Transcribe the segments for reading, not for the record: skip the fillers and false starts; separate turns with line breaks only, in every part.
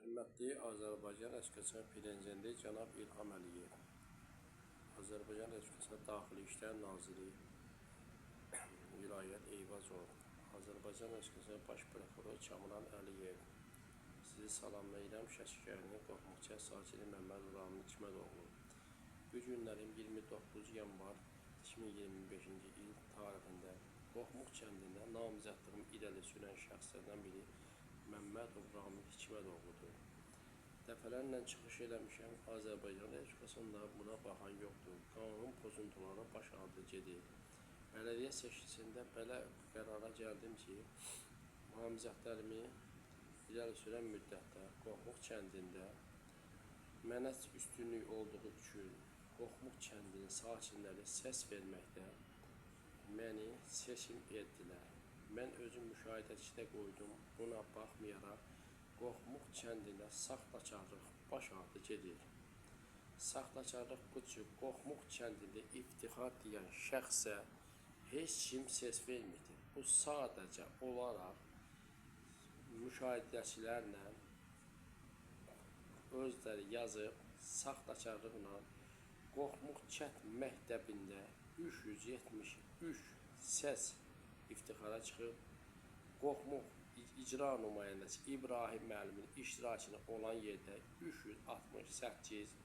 Hörmətli Azərbaycan Respublikasının Prezidenti cənab İlham Əliyev, Azərbaycan Respublikasının Daxili İşlər Naziri Vilayət Eyvazov, Azərbaycan Respublikasının Baş Prokuroru Kamran Əliyev, sizi salamlayıram. Şəki şəhərinin Qorxmuq sakini Məmməd Ramil Hikmətoğlu. Bu günlərin 29 yanvar 2025-ci il tarixində Qorxmuq kəndində namizədliyimi irəli sürən şəxslərdən biri Məmmədov Ramil Hikmətoğludur. Dəfələrlə çıxış eləmişəm, Azərbaycan Respublikasında buna baxan yoxdur. Qanun pozuntuları baş aldı gedir. Bələdiyyə seçkisində belə qərara gəldim ki, namizədlərimi irəli sürən müddətdə Qorxmuq kəndində mənə üstünlük olduğu üçün Qorxmuq kəndinin sakinləri səs verməkdə məni seçim etdilər. Mən özüm müşahidəçi də qoydum. Buna baxmayaraq Qorxmuq kəndində saxtakarlıq baş aldı gedir. Saxtakarlıq bu ki, Qorxmuq kəndində İftixar deyən şəxsə heç kim səs vermirdi. Bu sadəcə olaraq müşahidəçilərlə özləri yazıb saxtakarlıqla Qorxmuq kənd məktəbində 373 səs İftixara çıxıb. Qorxmuq icra nümayəndəsi İbrahim müəllimin iştirakını olan yerdə 368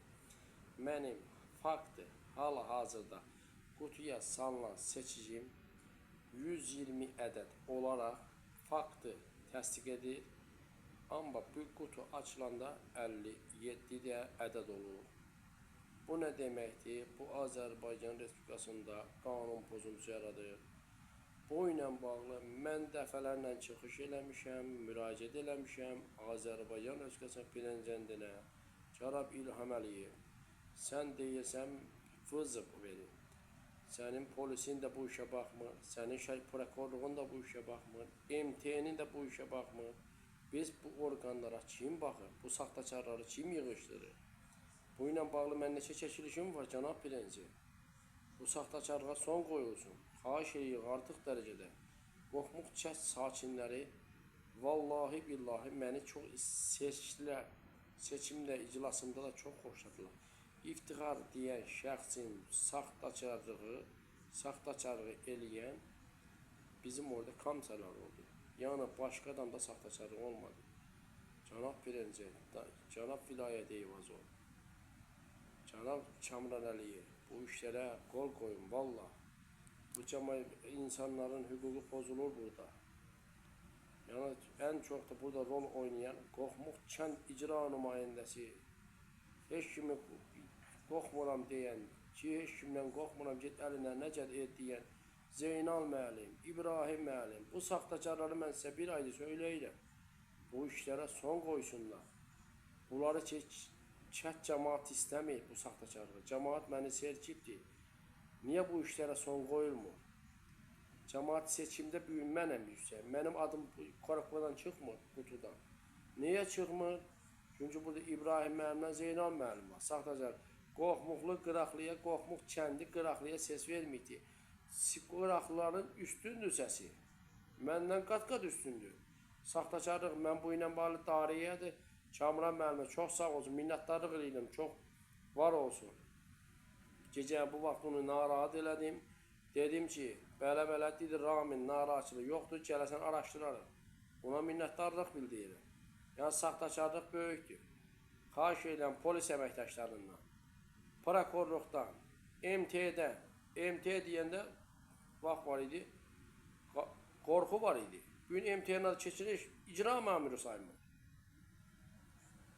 mənim faktı hal-hazırda qutuya salınan seçicim 120 ədəd olaraq faktı təsdiq edir. Amma bu qutu açılanda 57 də ədəd olur. Bu nə deməkdir? Bu Azərbaycan Respublikasında qanun pozuntusu yaradır. Bu ilə bağlı mən dəfələrlə çıxış eləmişəm, müraciət eləmişəm Azərbaycan Respublikasının prezidentinə, cənab İlham Əliyev. Sən deyirsən vızıb verin. Sənin polisin də bu işə baxmır, sənin prokurorluğun da bu işə baxmır, MT-nin də bu işə baxmır. Biz bu orqanlara kim baxır? Bu saxtakarları kim yığışdırır? Bu ilə bağlı mən neçə çəkilişim var, cənab prezident. Bu saxtakarlığa son qoyulsun. Xahiş edirik artıq dərəcədə. Qorxmuq kənd sakinləri vallahi billahi məni çox seçdilər. Seçimdə, iclasımda da çox xoşladılar. İftixar deyən şəxsin saxtakarlığı eləyən bizim orada kamçalar oldu. Yəni başqa adamda saxtakarlıq olmadı. Cənab prezident, cənab Vilayət Eyvazov, cənab Kamran Əliyev, bu işlərə qol qoyun valla. Bu cəmaət insanların hüququ pozulur burada. Yəni ən çox da burada rol oynayan Qorxmuq kənd icra nümayəndəsi, heç kimi qorxmuram deyən, ki heç kimdən qorxmuram, get əlinə necə et deyən Zeynal müəllim, İbrahim müəllim, bu saxtakarları mən sizə bir aydır söyləyirəm. Bu işlərə son qoysunlar. Bunları ki, kənd cəmaət istəmir bu saxtakarlığı. Cəmaət məni serkibdir. Niyə bu işlərə son qoyulmur? Cəmaət seçimdə bu gün mənəm yüksək. Mənim adım korobkadan çıxmır, qutudan. Niyə çıxmır? Çünki burada İbrahim müəllimlə Zeynal müəllim var. Saxtacar. Qorxmuqlu Qıraqlıya, Qorxmuq kəndi Qıraqlıya ses verməyibdi. Qıraqlıların üstündür səsi. Məndən qat-qat üstündür. Saxtakarlıq, mən bu ilə bağlı dairəyədir. Kamran müəllimə çox sağ olsun, minnətdarlıq eləyirəm, çox var olsun. Gecə bu vaxt onu narahat elədim. Dedim ki, belə-belə dedi Ramin narahatçılığı yoxdur, gələsən araşdırarıq. Ona minnətdarlıq bildirirəm. Yəni saxtakarlıq böyükdür. Xahiş edirəm polis əməkdaşlarından, prokurorluqdan, MT-dən. MT deyəndə vaxt var idi, qorxu var idi. Bu gün MT-nin adı keçilir, icra məmuru saymır.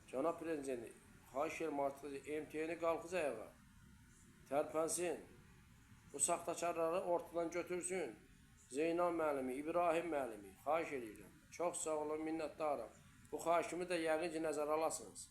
Cənab prezident, xahiş edirəm artıq MT-ni qalxız ayağa. Tərpənsin. Bu saxtakarları ortadan götürsün. Zeynal müəllimi, İbrahim müəllimi, xahiş edirəm. Çox sağ olun, minnətdaram. Bu xahişimi də yəqin ki, nəzərə alasınız.